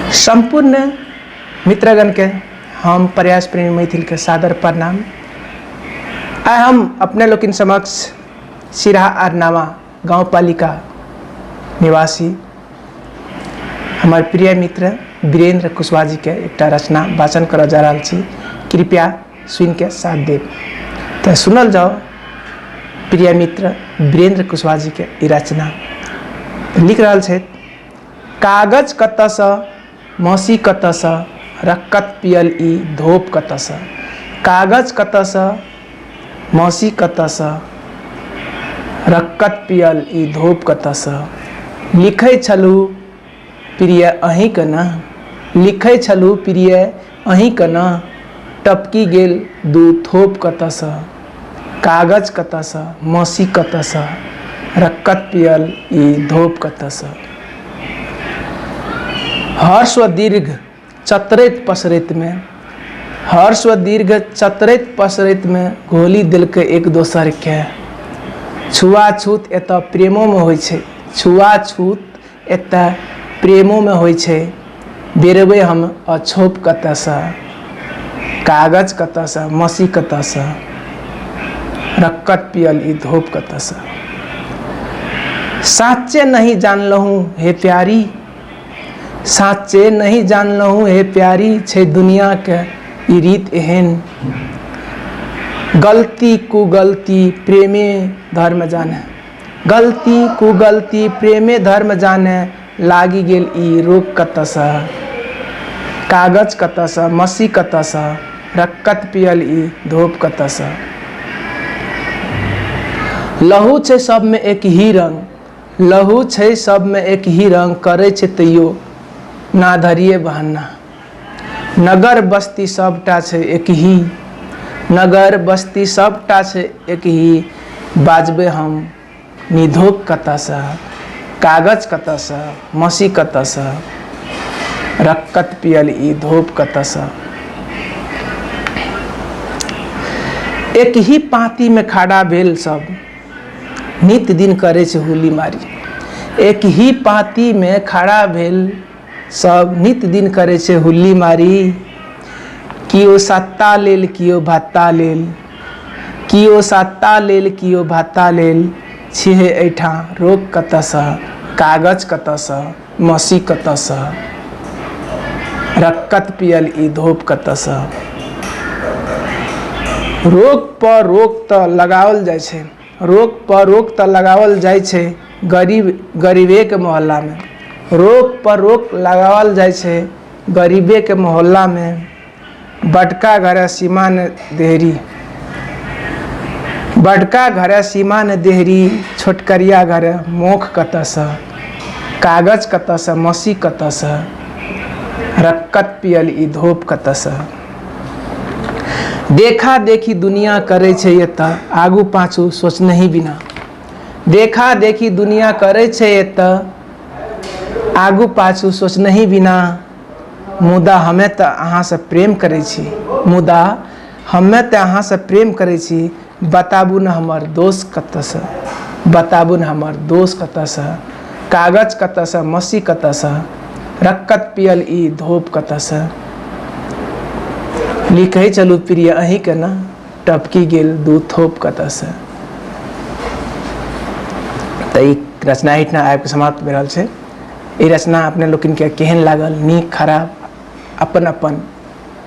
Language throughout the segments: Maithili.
सम्पूर्ण मित्रगणके हम प्रयास प्रेमी मैथिलके सादर प्रणाम। आइ हम अपने लोकनि समक्ष सिरहा अरनावा गाउँपालिका निवासी हमर प्रिय मित्र वीरेंद्र कुशवाहा जी के एकटा रचना वाचन करऽ जा रहल छी। कृपया सुनिके साथ देब। तऽ सुनल जाओ प्रिय मित्र वीरेंद्र कुशवाहा जी के ई रचना। लिख रहल छथि, कागज कतऽसँ मसी कतऽसँ रक्कत पियल ई धोप कतऽसँ। कागज कतऽसँ मसी कतऽसँ रक्कत पियल ई धोप कतऽसँ। लिखै छलहुँ प्रिय अहीँके ने, लिखै छलहुँ प्रिय अहीँके ने, टपकि गेल दू थोप कतऽसँ। कागज कतऽसँ मसी कतऽसँ रक्कत पियल ई धोप कतऽसँ। हर्ष व दीर्घ चतरैत पसरैतमे, हर्ष व दीर्घ चतरैत पसरैतमे घोली देलकै एक दोसरके। छुआछूत एतऽ प्रेमोमे होइ छै, छुआछूत एतऽ प्रेमोमे होइ छै, बेरबै हम अछोप कतऽसँ। कागज कतऽसँ मसी कतऽसँ रक्कत पियल ई धोप कतऽसँ। साँचे नहीं जानलहुँ हे प्यारी, साँचे नहीं जानलहुँ हे प्यारी, छै दुनियाके ई रीत एहन। गलती कुगलती प्रेमे धर्म जाने, गलती कुगलती प्रेमे धर्म जाने, लागि गेल ई रोग कतऽसँ। कागज कतऽसँ मसी कतऽसँ रक्कत पियल ई धोप कतऽसँ। लहू छै सबमे एक ही रंग, लहू छै सबमे एक ही रंग, करै छै तैयो नाधरिये बहाना। नगर बस्ती सबटा छै एक ही, नगर बस्ती सबटा छै एक ही, बाजबै हम निधोक कतऽसँ। कागज कतऽसँ मसी कतऽसँ रक्कत पियल ई धोप कतऽसँ। एक ही पाँतिमे खड़ा भेल सब नित दिन करै छै हुली मारी। एक ही पाँतिमे खड़ा भेल सब नित दिन करै छै हुल्ली मारी। केओ सत्ता लेल केओ भत्ता लेल, केओ सत्ता लेल केओ भत्ता लेल, छिहे एहिठाम रोग कतऽसँ। कागज कतऽसँ मसी कतऽसँ रक्कत पियल ई धोप कतऽसँ। रोग पर रोग तऽ लगाओल जाइ छै, रोग पर रोक तऽ लगाओल जाइ छै गरीब गरीबेके मोहल्लामे। रोग पर रोक लगाओल जाइ छै गरीबेके मोहल्लामे। बड़का घरे सीमा ने देहरी, बड़का घरे सीमा ने देहरी, छोटकरिया घरे मोख कतऽसँ। कागज कतऽसँ मसी कतऽसँ रक्कत पियल ई धोप कतऽसँ। देखा देखी दुनिया करै छै एतऽ आगू पाछू सोचनहि बिना। देखा देखी दुनिया करै छै एतऽ आगू पाछू सोचनहि बिना, मुदा हमे तऽ अहाँसँ प्रेम करै छी, मुदा हमे तऽ अहाँसँ प्रेम करै छी, बताबू ने हमर दोष कतऽसँ। बताबू ने हमर दोष कतऽसँ। कागज कतऽसँ मसी कतऽसँ रक्कत पियल ई धोप कतऽसँ। लिखै चलू प्रिय अहीँके ने, टपकि गेल दू थोप कतऽसँ। तऽ ई रचना एहिठिना आबिकऽ समाप्त भऽ रहल छै। ई रचना अपने लोकनिके केहन लागल, नीक खराब, अपन अपन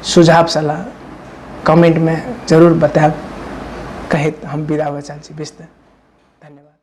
सुझाव सलाह कमेंटमे जरूर बतायब कहैत हम विदा हुअ चाहै छी। बेस, धन्यवाद।